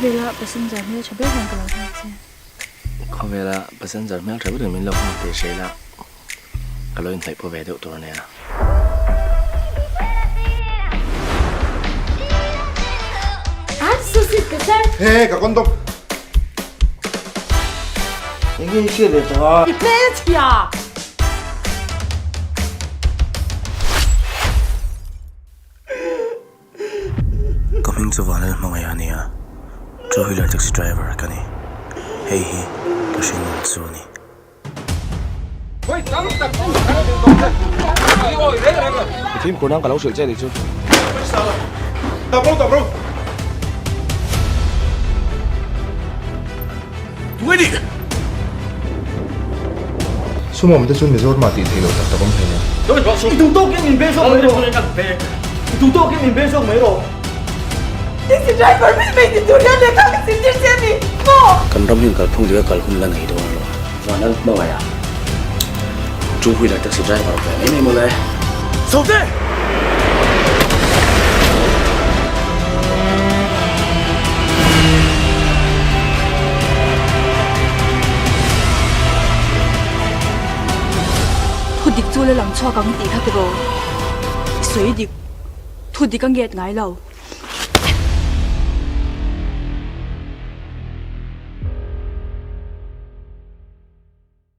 Khawvela passenger hmeltha ber hian ka lo nghak che. Khawvela passenger hmeltha berin min lo nghak tih hre ila ka lo inhnaih pawh ve deuh tur ania. He ka condom. Enge i hriat leh tawh a? I hmelchhia! Ka hming chu Vanlal hmangaih a nia, two wheeler taxi driver ka ni. Hei hi ka hringnun chu a ni. I fimkhur nan ka lo hrilh che nih chu. Sum awm te chu Mizoram ah tih theih loh tak tak awm thei lo. I duh tawkin min bel zawk mai rawh. I duh tawkin min bel zawk mai rawh. Taxi driver min mai ti tur hian lehkha ka sin tir che a ni maw? Kan ram hian kalphung dik a kal hun la nei dawn lo. Vanlal hmangaih a two wheeler taxi driver ve mai mai mawle. Zote! Thu dik chu la lang chhuak ang tih kha tiraw? I sawi dik. Thu dik a nget ngai lo.